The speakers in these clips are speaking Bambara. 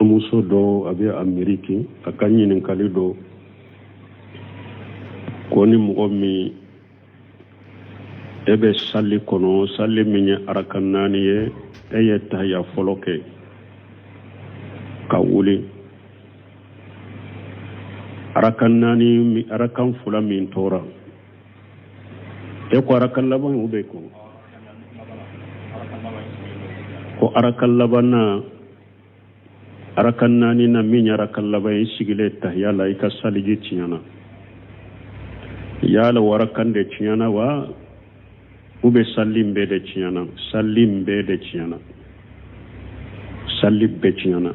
Muso dɔ a bɛ Ameriki, a ka ɲininkali don ko ni mɔgɔ min e bɛ sali kɔnɔ, sali min ye araka naani ye, e ye tahiya fɔlɔ kɛ ka wuli, araka naani, arakan fila min tora, e ko arakan laban o bɛ ko arakan laban na, arakan naani na min ye arakan laban ye, i sigilen tahiya la, i ka saliji tiɲɛna. Yala o arakan de tiɲɛna wa, ou bien sali in bɛɛ de tiɲɛna? Sali in bɛɛ de tiɲɛna, sali bɛɛ tiɲɛna.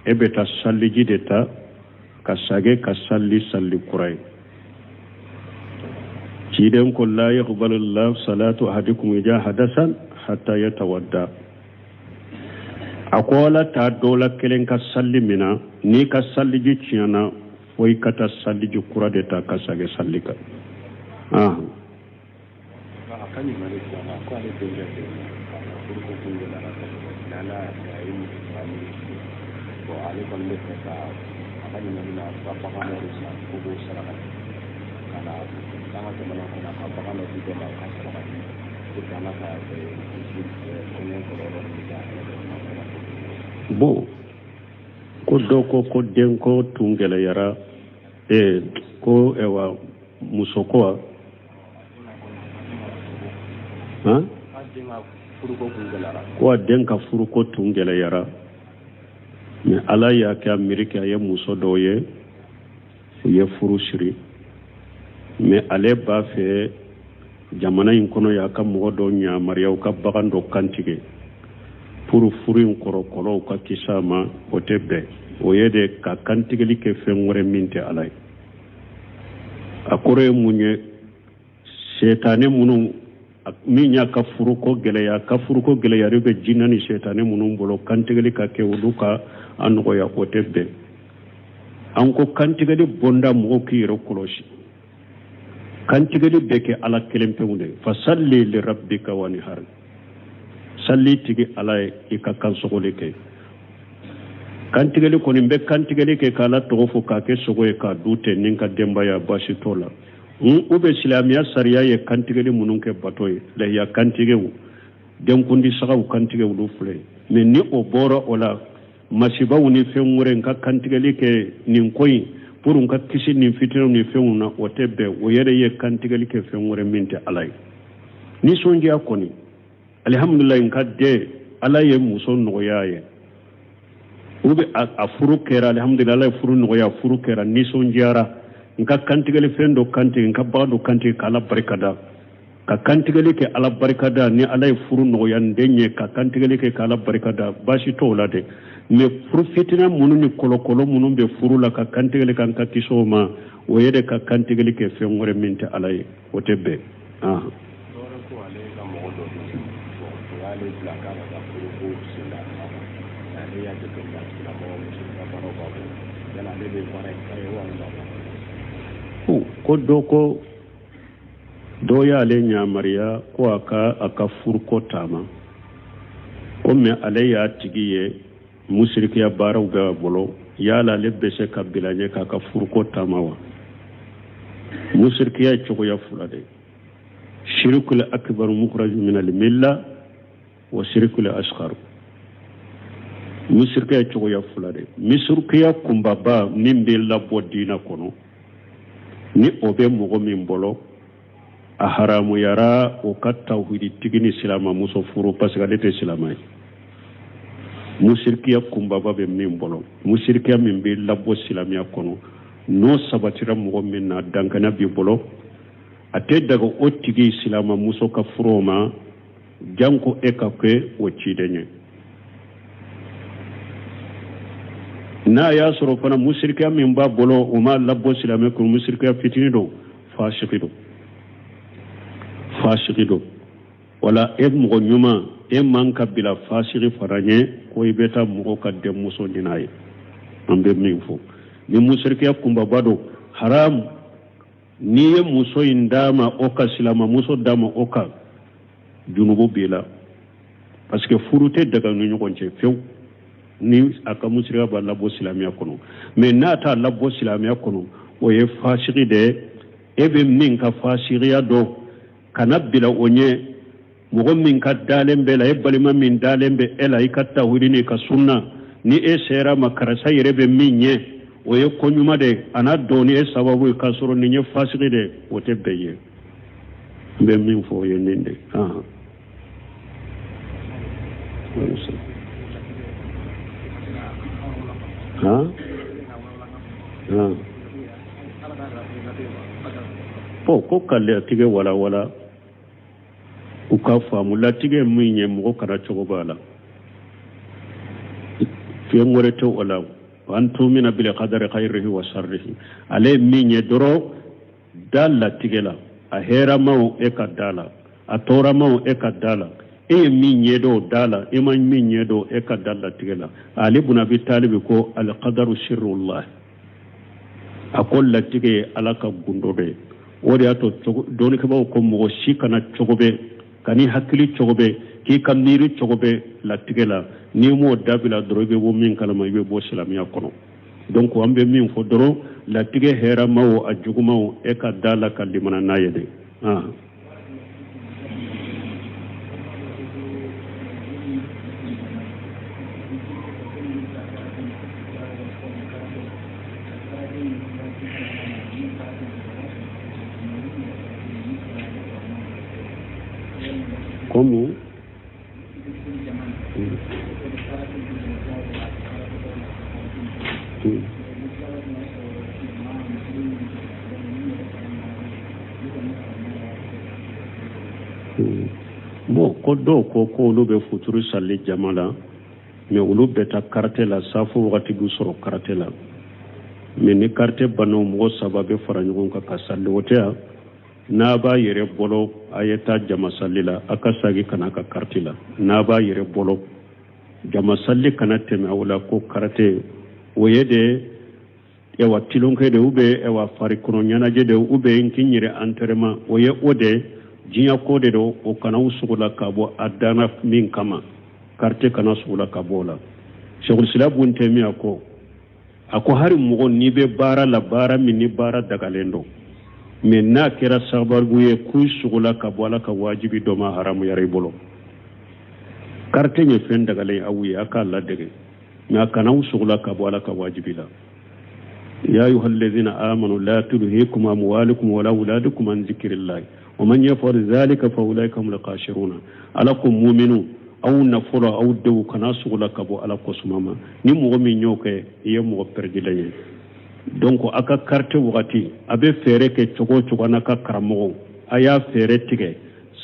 E bɛ taa saliji de ta ka sage ka sali, sali kura ye. Ciden ko la yaqbalu llahu salatu ahadikum ida hadasa hatta yatawadda. A ko Ala t'a dɔ la kelen ka sali mina n'i ka saliji tiɲɛna, fo i ka taa saliji kura de ta ka sage sali kan. A ka ɲininkali filanan, ko ale denkɛ bɛ yen nɔ, a furuko kun gɛlɛyara kosɛbɛ, mais Ala y'a kɛ a ye muso famille sigi. Bon, ale kɔni bɛ fɛ ka a ka ɲininkali la ka bagan dɔ de san ko k'o saraka ka na an ka jamana kɔnɔ, ka bagan dɔ di dɔ ma k'a saraka pour que Ala ka kisi kɔɲɔ kɔlɔlɔ ninnu ka hɛrɛ bɛ kuma kɔnɔ. Bon, ko dɔ ko ko denko tun gɛlɛyara, ko ɛwa muso ko wa, han, ko a den ka furuko tun gɛlɛyara, mais Ala y'a kɛ Ameriki a ye muso dɔw ye, u ye furu siri, mais ale b'a fɛ jamana in kɔnɔ y'a ka mɔgɔ dɔw yamaruya u ka bagan dɔ kantigɛ pour furu in kɔrɔkɔlɔw ka kisi a ma. O tɛ bɛn, o ye de ka kantigɛli kɛ fɛn wɛrɛ min tɛ Ala ye. A kɔrɔ ye mun ye? Sɛtanɛ minnu min y'a ka furuko gɛlɛya, ka furuko gɛlɛyari bɛ jinɛ ni sɛtanɛ minnu bolo, kantigɛli ka kɛ olu ka a nɔgɔya, o tɛ bɛn. An ko kantigɛli bonda, mɔgɔw k'i yɛrɛ kɔlɔsi. Kantigɛli bɛ kɛ Ala kelen pewu de. Fasalli li rabbika wanhar, salli tigi Ala ye, i ka kansɔgɔli kɛ. Kantigɛli kɔni, n bɛ kantigɛli kɛ k'Ala tɔgɔ fɔ, k'a kɛ sogo ye k'a dun ten ni n ka denbaya, baasi t'o la. U bɛ silamɛya sariya ye kantigɛli minnu kɛ bato ye, lahiya kantigɛw, denkundi sagaw kantigɛ, olu filɛ. Mais ni o bɔra o la, masibaw ni fɛn wɛrɛ, n ka kantigɛli kɛ nin ko in pour n ka kisi nin fitinɛw ni fɛnw na, o tɛ bɛn. O yɛrɛ ye kantigɛli kɛ fɛn wɛrɛ min tɛ Ala ye. Nisɔndiya kɔni, alihamudulilayi, n ka den, Ala ye muso nɔgɔya ye, u bɛ a furu kɛra, alihamudulilayi, Ala ye furu nɔgɔya, furu kɛra, nisɔndiyara, n ka kantigɛli fɛn dɔ kantigɛ, n ka bagan dɔ kantigɛ k'Ala barikada, ka kantigɛli kɛ Ala barikada ni Ala ye furu nɔgɔya n den ye, ka kantigɛli kɛ k'Ala barikada, baasi t'o la dɛ. Mais furu fitina minnu ni kɔlɔkɔlɔ minnu bɛ furu la, ka kantigɛli kan ka kisi o ma, o ye de ka kantigɛli kɛ fɛn wɛrɛ min tɛ Ala ye, o tɛ bɛn. Dɔwɛrɛ ko ale ka mɔgɔ dɔ bɛ yen, o y'ale bila k'a ka taa furuko sen da a ale y'a jateminɛ, a tigilamɔgɔ muso ka baaraw b'a bolo. Yala ale bɛ baara in k'a ye wa, ale b'a Ko dɔ ko dɔ y'ale yamaruya ko a ka furuko taama, ko mais ale y'a tigi ye musirikiya baaraw bɛ a bolo. Yala ale bɛ se ka bila ɲɛ k'a ka furuko taama wa? Musirikiya ye cogoya fila de ye: shirikul akbar mukhraj min al milla wa shirikul asghar. Musirikiya ye cogoya fila de ye. Musirikiya kunbaba min bɛ labɔ diina kɔnɔ, ni o bɛ mɔgɔ min bolo, a haramuyara o ka tawhidi tigi ni silamamuso furu, parce que ale tɛ silama ye. Musirikiya kunbaba bɛ min bolo, musirikiya min bɛ labɔ silamɛya kɔnɔ, n'o sabatira mɔgɔ min na, dankana b'i bolo, a tɛ daga o tigi silamamuso ka furu o ma, janko e ka kɛ o ciden ye. N'a y'a sɔrɔ fana musirikiya min b'a bolo, o ma labɔ silamɛ kɔnɔ, musirikiya fitinin don, fasiki don, fasiki don. Wala e mɔgɔ ɲuman, e man ka bila fasiki fana ɲɛ ko i bɛ taa mɔgɔ ka denmuso ɲini a ye. An bɛ min fɔ, ni musirikiya kunbaba don, haramu, n'i ye muso in d'a ma, o ka silamamuso d'a ma, o ka junubu b'i la, parce que furu tɛ daga ni ɲɔgɔn cɛ fewu. Ni a ka musiriya b'a labɔ silamɛya kɔnɔ, mais n'a t'a labɔ silamɛya kɔnɔ, o ye fasigi de ye. E bɛ min ka fasigiya dɔn, kana bila o ɲɛ. Mɔgɔ min ka dalen b'e la, e balima min dalen bɛ e la, i ka tawhidi n'i ka sunna, ni e sera ma, karisa yɛrɛ bɛ min ɲɛ, o ye ko ɲuman de ye. A n'a dɔn ni e sababu ye k'a sɔrɔ nin ye fasigi de ye, o tɛ bɛn ye. N bɛ min fɔ, o ye nin de ye. Han han, bon, ko ka latigɛ walawala u ka faamu. Latigɛ min ye, mɔgɔ kana cogo b'a la, fɛn wɛrɛ tɛ o la. An tumina bil qadari khayrihi wa sharrihi. Ale ye min ye dɔrɔn, da latigɛ la, a hɛrɛmaw e ka da la, a tɔɔrɔmaw e ka da la. E ye min ɲɛdɔn, da la. E ma min ɲɛdɔn, e ka da latigɛ la. Ali bun Abi Talibi ko alqadaru sirrullah, a ko latigɛ ye Ala ka gundo de ye. O de y'a to dɔnnikɛbaaw ko mɔgɔ si kana cogo bɛ kan'i hakili cogo bɛ k'i ka miiri cogo bɛ latigɛ la. N'i m'o dabila dɔrɔn, i bɛ bɔ min kalama, i bɛ bɔ silamɛya kɔnɔ. Donc an bɛ min fɔ dɔrɔn, latigɛ hɛrɛmaw a jugumaw, e ka da la ka limana n'a ye de. Ah. Comme Bon, ko dɔw ko ko olu bɛ futuru sali jama la, mais olu bɛ taa karate la, safo wagati b'u sɔrɔ karate la, mais ni karate banna, mɔgɔ saba bɛ fara ɲɔgɔn kan ka sali. O tɛ yan. N'a b'a yɛrɛ bolo, a ye taa jama sali la, a ka sagi ka n'a ka karate la. N'a b'a yɛrɛ bolo, jama sali kana tɛmɛ aw la. Ko karate, o ye de ewa tulonkɛ de, ou bien ewa farikolo ɲɛnajɛ de, ou bien n k'i yɛrɛ entraînement, o ye o de diɲɛ ko de don. O kana u sogola ka bɔ a danna min kama. Karate kana sogola ka bɔ o la. Sɛkulisila bun Tɛmiya ko, a ko hari mɔgɔ n'i bɛ baara la, baara min ni baara dagalen don, mais n'a kɛra sababu ye k'u sogola ka bɔ Ala ka wajibi dɔ ma, haramuyara i bolo. Karate ye fɛn dagalen aw ye, a k'a ladege, mais a kana aw sogola ka bɔ Ala ka wajibi la. Ya ayuha alladhina amanu la tulhikum amwalukum wala auladukum an zikrillahi wa man yaf'al dhalika fa ulaika humul khasiruna. Ala ko muminu, aw nafolo, aw denw kana sogola ka bɔ Ala kosuma ma. Ni mɔgɔ min y'o kɛ, i ye mɔgɔ pɛrɛdilen ye. Donc a ka karate wagati, a bɛ fɛɛrɛ kɛ cogo o cogo, n'a ka karamɔgɔw, a y'a fɛɛrɛ tigɛ,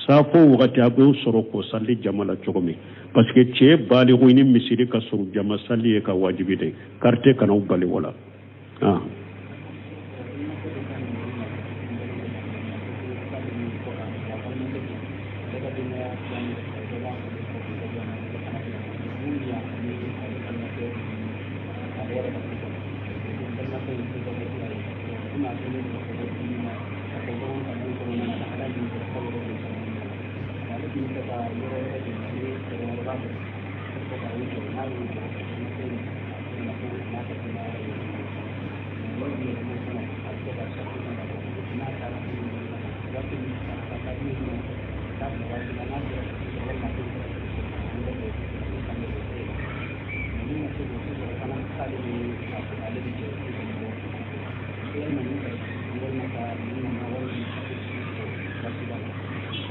safo wagati a b'o sɔrɔ k'o sali jama la cogo min, parce que cɛ baliku ni misiri ka sɔrɔ, jama sali ye ka wajibi de. Karate kana aw bali o la. Ah.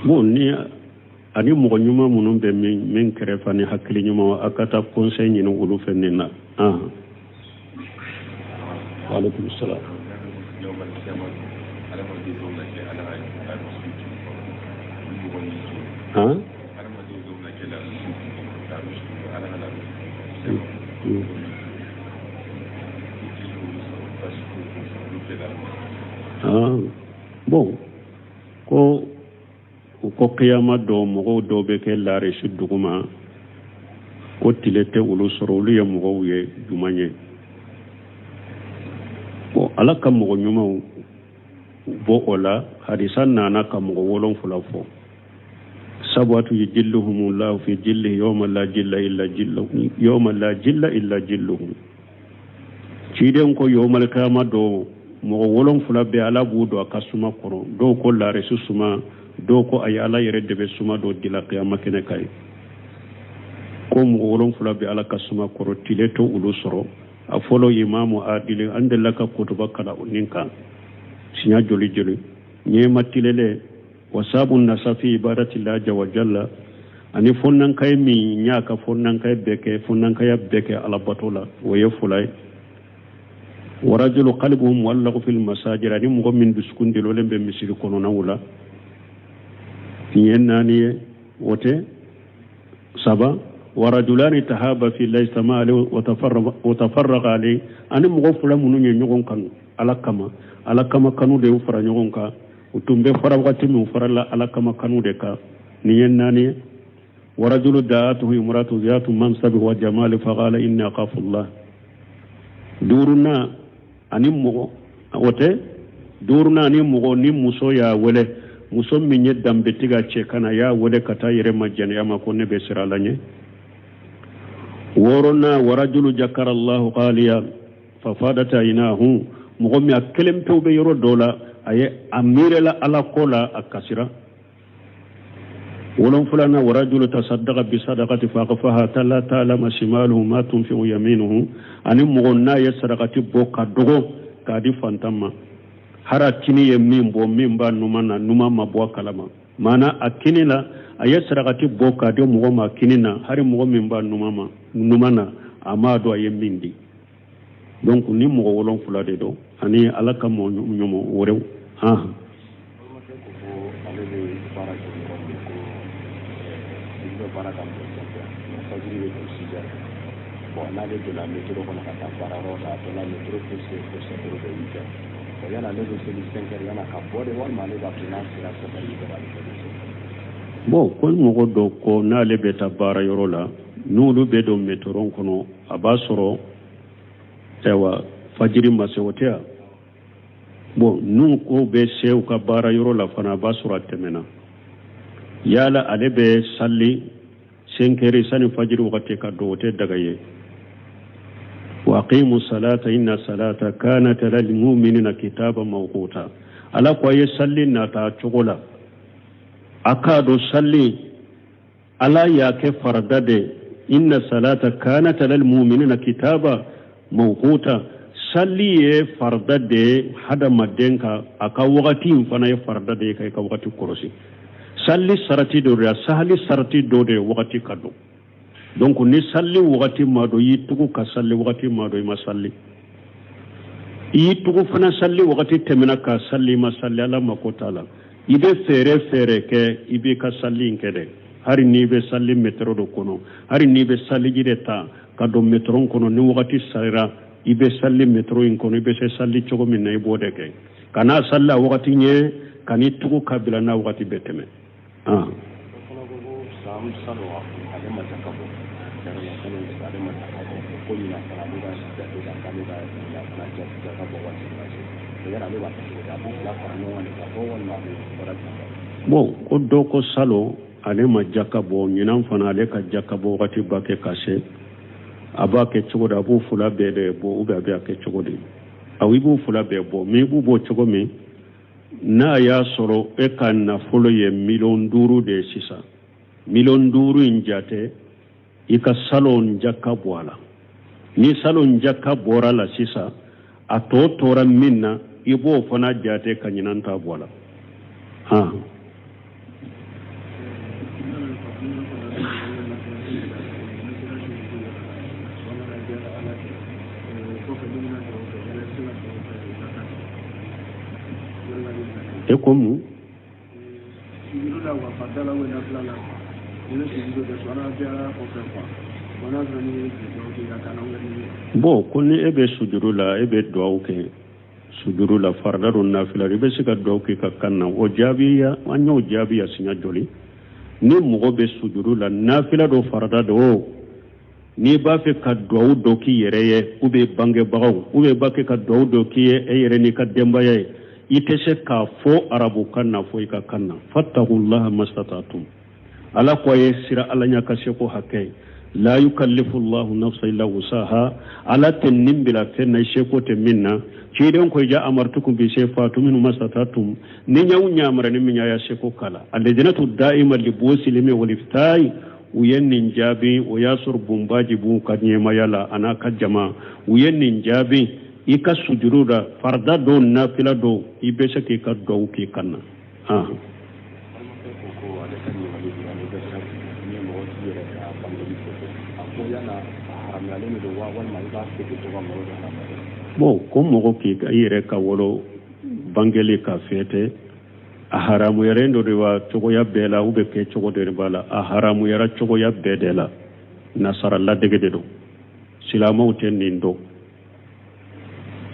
Bon, ni ani mɔgɔ ɲuman minnu bɛ min kɛrɛfɛ ni hakili ɲuman, a ka taa conseil ɲini olu fɛ nin na. Ah, waaleykum salaam. Han, ah, bon, ko u ko kiyama dɔ, mɔgɔw dɔw bɛ kɛ laresi duguma, ko tile tɛ olu sɔrɔ. Olu ye mɔgɔw ye jumɛn ye? Bon, Ala ka mɔgɔ ɲumanw bɔ o la. Hadisa nana ka mɔgɔ 7 fɔ. Sabatu yujilluhumullahu fi jillihi yawma la jilla illa jilluhu yawma la jilla illa jilluhu. Ciden ko yawmal qiyama don mɔgɔ wolonfila bɛ Ala b'u don a ka suma kɔrɔ. Dɔw ko laarisi suma, dɔw ko ayi Ala yɛrɛ de bɛ suma dɔ dila kiyama kɛnɛ kan ye. Ko mɔgɔ wolonfila bɛ Ala ka suma kɔrɔ, tile tɛ olu sɔrɔ. A fɔlɔ imamu adili, an delila ka kutuba kalan o nin kan siɲɛ joli joli. Ɲɛma tilelen wa sabun nasa fi ibadatillahi azza wa jalla, ani fonnankaye min y'a ka fonnankaye bɛɛ kɛ fonnankaya bɛɛ kɛ ala bato la, o ye fila ye. Wa rajulu qalbuhu muallaqu fil masajid, ani mɔgɔ min dusukun delolen bɛ misiri kɔnɔnaw la, nin ye naani ye. O tɛ saba. Wa rajulani tahaba fi llahi ijtama'a alayhi wa tafarraqa alayhi, ani mɔgɔ fila minnu ye ɲɔgɔn kanu ala kama, ala kama kanu de y'u fara ɲɔgɔn kan. U tun bɛ fara wagati min, farala ala kama kanu de kan. Nin ye naani ye. Wa rajulu da'atuhu imratu zatu mansabi wa jamali faqala inni akhafu Allah. Duurunan ani mɔgɔ o tɛ duurunan ani mɔgɔ ni muso y'a wele, muso min ye danbetigi a cɛ kana y'a wele ka taa yɛrɛ ma jɛnɛya ma, ko ne bɛ siran ala ɲɛ. Wɔɔrɔnan wa rajulu jakara allahu khaliya fafadat aynahu, mɔgɔ min a kelen pewu bɛ yɔrɔ dɔ la, a ye a miirila ala ko la, a kasira. Wolonfilana wa rajulu tasaddaqa bi sadaqati fa akhfaha hatta la ta'lama shimaluhu ma tunfiqu yaminuhu, ani mɔgɔ n'a ye sarakati bɔ ka dogo k'a di fantan ma, hari a kini ye min bɔ, min b'a numan na, numan ma bɔ a kalama. Maana a kini la a ye sarakati bɔ k'a di mɔgɔ ma kini na, hari mɔgɔ min b'a numan na, a m'a dɔn a ye min di. Donc ni mɔgɔ wolonfila de don ani ala ka mɔgɔ ɲɔgɔn wɛrɛw. Han ale bɛ baara kɛ yɔrɔ min ko i bɛ baara daminɛ 5 heures, mais fajiri bɛ don 6 heures. Bon, n'ale donna métro kɔnɔ ka taa baarayɔrɔ la, a dɔ la métro tɛ se fo 7 heures bɛ 8 heures. Bon, yala ale bɛ seli 5 heures yala ka bɔ de, walima ale b'a to n'a sera 7 heures 8 heures ale bɛ seli? Bon, ko mɔgɔ dɔ ko n'ale bɛ taa baara yɔrɔ la, n'olu bɛ don métro kɔnɔ, a b'a sɔrɔ ayiwa fajiri ma se, o tɛ yan. Bon, n'u ko bɛ se u ka baara yɔrɔ la fana, a b'a sɔrɔ a tɛmɛna. Yala ale bɛ sali 5 heures sani fajiri wagati ka don, o tɛ daga ye. Wa aqimu salata inna salata kanat alal mu'minina kitaba mawquta. Ala ko a ye sali nata cogo la, a k'a dɔn sali ala y'a kɛ farada de. Inna salata kanat alal mu'minina kitaba mawquta. Sali ye farada de ye hadamaden kan, a ka wagati in fana ye farada de ye ka i ka wagati kɔlɔsi. Sali sarati dɔ de ye, sali sarati dɔ de ye wagati ka don. Donc ni sali wagati ma don, i y'i tugu ka sali wagati ma don, i ma sali. I y'i tugu fana sali wagati tɛmɛna ka sali, i ma sali, ala mako t'a la. I bɛ fɛɛrɛ kɛ, i b'i ka sali in kɛ dɛ. Hali n'i bɛ sali métro dɔ kɔnɔ, hali n'i bɛ saliji de ta ka don métro kɔnɔ, ni wagati sera i bɛ sali métro in kɔnɔ, i bɛ se sali cogo min na, i b'o de kɛ. Kana sali a wagati ɲɛ, kan'i tugu ka bila n'a wagati bɛ tɛmɛ. O fana ko ko san salon ale ma jaka bɔ, ale ma jaka bɔ, ko ɲinan fana ale ka jate la k'ale ka ɲinan fana jaka bɔ waati ma se. Yala ale b'a kɛ cogo di? A b'u fila fara ɲɔgɔn de ka bɔ, walima a bɛ baara jaka? Bon, ko dɔ ko salon ale ma jaka bɔ, ɲinan fana ale ka jaka bɔ wagati ba kɛ ka se, a b'a kɛ cogo di? A b'o fila bɛɛ de bɔ ou bien a bɛ a kɛ cogo di? Awɔ, i b'o fila bɛɛ bɔ, mais i b'u bɔ cogo min, n'a y'a sɔrɔ e ka nafolo ye 5 miliyɔn de ye sisan, 5 miliyɔn in jate, i ka salon jaka bɔ a la. Ni salon jaka bɔra la sisan, a tɔ tora min na, i b'o fana jate ka ɲinan ta bɔ a la. Han e ko mun? Bon, ko ni e bɛ sujuru la, e bɛ duwawu kɛ sujuru la, farida don nafila, i bɛ se ka duwawu kɛ ka kan na. O jaabi ya, an y'o jaabi ya siɲɛ joli. Ni mɔgɔ bɛ sujuru la, nafila don farida don o, n'i b'a fɛ ka duwawu dɔ k'i yɛrɛ ye ou bien bangebagaw, ou bien b'a fɛ ka duwawu dɔ k'i ye e yɛrɛ n'i ka denbaya ye, i tɛ se k'a fɔ arabukan na fo i ka kan na. Fattakullaha mastatatum. Ala ko a ye sira Ala ɲa ka seko hakɛ ye. La yukallifu llahu nafsa illa wusaha, Ala tɛ nin bila fɛn na i seko tɛ min na. Ciden ko iza amartukum bi shay fatu minhu masatatum, ni n y'aw ɲamara ni min ye a y'a seko k'a la. Alladinatu daima li busilimi wal iftai, u ye nin jaabi, o y'a sɔrɔ bunbaji b'u ka ɲɛmaya la a n'a ka jama. U ye nin jaabi, i ka sujuru la farida dɔw nafila dɔw i bɛ se k'i ka duwawu k'i kan na. Bon, ko mɔgɔ k'i i yɛrɛ ka wolo bangeli ka fêter, a haramuyaren dɔ de wa cogoya bɛɛ la, u bɛ kɛ cogo de b'a la. A haramuyara cogoya bɛɛ de la, nasara ladege de don, silamɛw tɛ nin dɔn.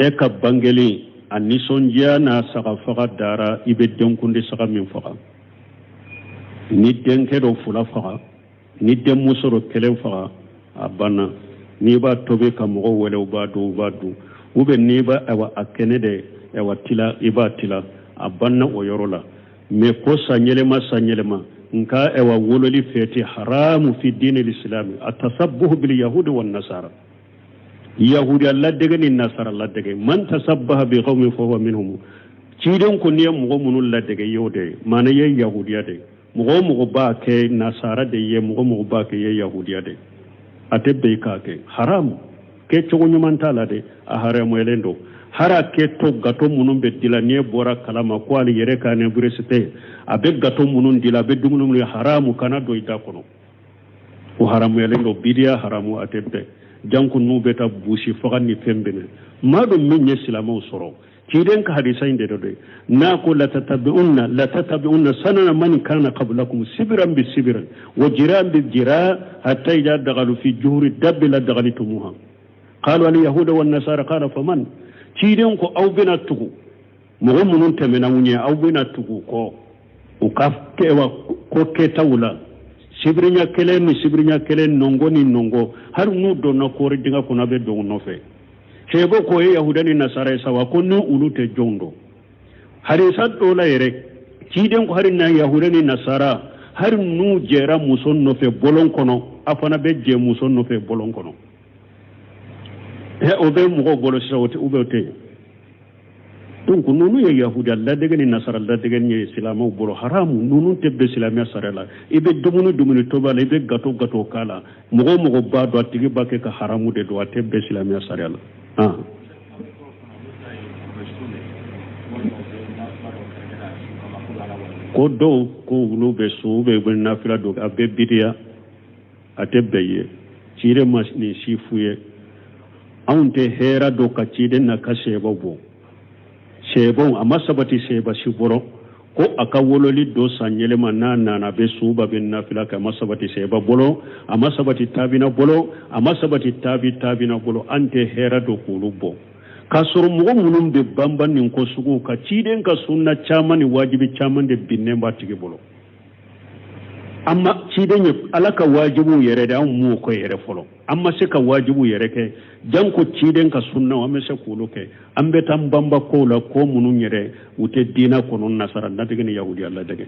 E ka bangeli a nisɔndiya n'a saga faga dara, i bɛ denkundi saga min faga, ni denkɛ dɔ fila faga, ni denmuso dɔ kelen faga, a banna. N'i b'a tobi ka mɔgɔw wele, u b'a dun, u b'a dun. Ou bien n'i b'a awa a kɛnɛ de awa tila, i b'a tila, a banna o yɔrɔ la. Mais ko san yɛlɛma, san yɛlɛma nka awa wololi fêter haramu fi diini lisilami, a tasabbuhu bil yahudi wan nasara, yahudiya ladege ni nasara ladege. Man tasabbaha bi qaumin fa huwa minhum. Ciden ko n'i ye mɔgɔ minnu ladege, y'o de ye, maana ye yahudiya de ye. Mɔgɔ o mɔgɔ b'a kɛ nasara de ye, mɔgɔ mɔgɔ b'a kɛ ye yahudiya de ye. A tɛ bɛn i k'a kɛ, haramu kɛ cogo ɲuman t'a la de, a haramuyalen don. Hara kɛ to gâteau minnu bɛ dila, n'i bɔra kalama ko ale yɛrɛ ka anniversaire, a bɛ gâteau minnu dila, a bɛ dumuni minnu, haramu, kana don i da kɔnɔ, o haramuyalen don. Bidiya haramu, a tɛ bɛn. Janko n'u bɛ taa busi faga ni fɛn bɛnɛ maa dɔ min ye silamɛw sɔrɔ. Ciden ka hadisa in de dɔ dɛ, n'a ko latatabi'unna latatabi'unna sanana man kana qablakum sibiran bi sibiran wa jiran bi jira hatta idha dagalu fi juhuri dabbi la dagalitumuha qalu al yahuda wan nasara qala faman. Ciden ko aw bɛna tugu mɔgɔ minnu tɛmɛna aw ɲɛ, aw bɛna tugu kɔ u ka kɛwa ko kɛtaw la, sibirinya kelen ni sibirinya kelen, nɔngɔ ni nɔngɔ, hali n'u donna kɔɔri dingɛ kɔnɔ, a bɛ don u nɔfɛ. Cɛbɔ ko ye yahuda ni nasara ye sawa, ko ni olu tɛ jɔn dɔn. Hadisa dɔ la yɛrɛ, ciden ko hali na yahuda ni nasara, hali n'u jɛra muso nɔfɛ bɔlɔn kɔnɔ, a fana bɛ jɛ muso nɔfɛ bɔlɔn kɔnɔ. O bɛ mɔgɔw bolo sisan, o tɛ u bɛ o tɛ yen. Donc ninnu ye yahudiya ladege ni nasara ladege ye silamɛw bolo haramu. Ninnu tɛ bɛn silamɛya sariya la. I bɛ dumuni dumuni tobi a la, i bɛ gâteau gâteau k'a la, mɔgɔ o mɔgɔ b'a dɔn a tigi b'a kɛ ka haramu de don, a tɛ bɛn silamɛya sariya la. Ko dɔw ko olu bɛ sun, u bɛ nafila don, a bɛ bidiya, a tɛ bɛn ye. Ciden ma nin si f'u ye. Anw tɛ hɛrɛ dɔn ka ciden n'a ka sɛbaw bɔ. Sɛbaw a ma sabati sɛba si bɔrɔ ko a ka wololi don san yɛlɛma n'a nana a bɛ suba bɛ nafila kɛ, a ma sabati sɛba bolo, a ma sabati tabina bolo, a ma sabati tabi tabina bolo. An tɛ hɛrɛ dɔn k'olu bɔ k'a sɔrɔ mɔgɔ minnu bɛ banban nin ko sugu ka ciden ka sunna caman ni wajibi caman de binnen b'a tigi bolo. An ma ciden ye ala ka wajibiw yɛrɛ de, anw m'o kɛ yɛrɛ fɔlɔ, an ma se ka wajibiw yɛrɛ kɛ, janko ciden ka sunnaw an bɛ se k'olu kɛ. An bɛ taa banba kow la, ko minnu yɛrɛ u tɛ diinɛ kɔnɔ, nasara ladege ni yahudiya ladege.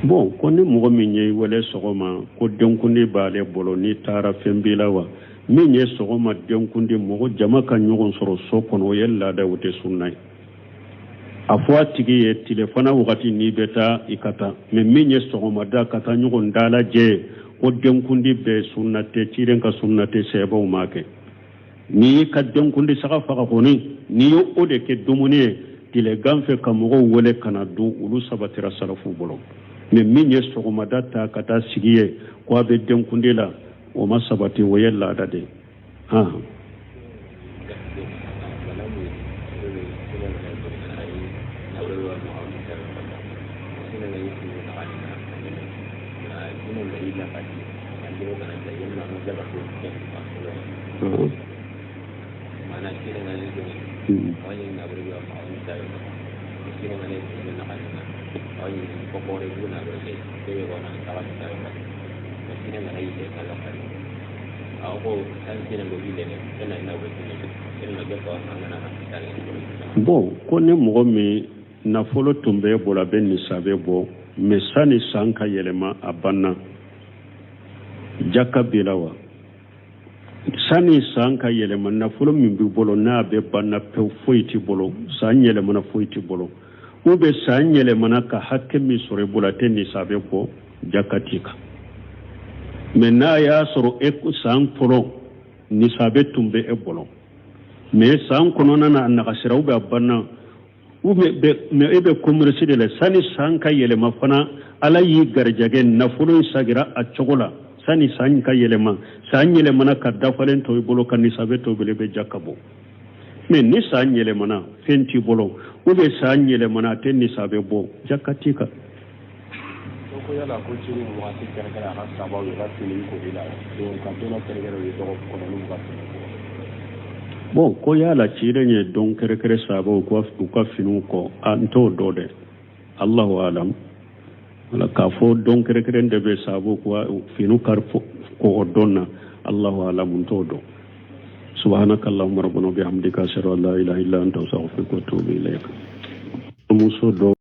Bon, ko ni mɔgɔ min ye wele sɔgɔma ko denkundi b'ale bolo, n'i taara fɛn b'i la wa? Min ye sɔgɔma denkundi, mɔgɔ jama ka ɲɔgɔn sɔrɔ so kɔnɔ, o ye laada, o tɛ sunna ye. A fɔ a tigi ye tilefana wagati n'i bɛ taa i ka taa, mais min ye sɔgɔmada ka taa ɲɔgɔn dalajɛ ko denkundi bɛɛ sunna tɛ, ciden ka sunna tɛ, sɛbɛw m'a kɛ. N'i y'i ka denkundi saga faga kɔni, n'i ye o de kɛ dumuni ye tilegan fɛ ka mɔgɔw wele ka na dun, olu sabatira salafu bolo. Mais min ye sɔgɔmada ta ka taa sigi ye ko a bɛ denkundi la, o ma sabati, o ye laada de ye. Bon, ko ni mɔgɔ min nafolo tun b'e bolo, a bɛ nisabe bɔ, mais sani san ka yɛlɛma a banna, jaka b'i la wa? Sani san ka yɛlɛma, nafolo min b'i bolo, n'a bɛ banna pewu, foyi t'i bolo, san yɛlɛmana, foyi t'i bolo, ou bien san yɛlɛmana ka hakɛ min sɔrɔ i bolo, a tɛ nisabe bɔ, jaka t'i kan. Mais n'a y'a sɔrɔ e san fɔlɔ nisabe tun bɛ e bolo, mais san kɔnɔna na a nagasira ou bien a banna, ou bien mais e bɛ commerce de la, sani san ka yɛlɛma fana Ala y'i garijɛgɛ, nafolo in sagira a cogo la, sani san ka yɛlɛma, san yɛlɛmana ka dafalen to i bolo, ka nisabe to i bolo, i bɛ jaka bɔ. Mais ni san yɛlɛmana, fɛn t'i bolo, ou bien san yɛlɛmana, a tɛ nisabe bɔ, jaka t'i kan. Ko yala ko ciden waati kɛrɛnkɛrɛn a ka sabaw ye ka fini koli la, donc ka don dɔ kɛrɛnkɛrɛn u ye dɔgɔ kɔnɔniw ka fini ko? Bon, ko yala ciden ye don kɛrɛnkɛrɛn sabaw u ka finiw kɔ, a n t'o dɔn dɛ, Allahu alam. Wala k'a fɔ don kɛrɛnkɛrɛn de bɛ sabaw ka finiw kari ko o don na, Allahu alam, n t'o dɔn. Subhanaka allahumma rabbana bihamdika, ashhadu an la ilaha illa anta, astaghfiruka wa atubu ilayk. Muso dɔ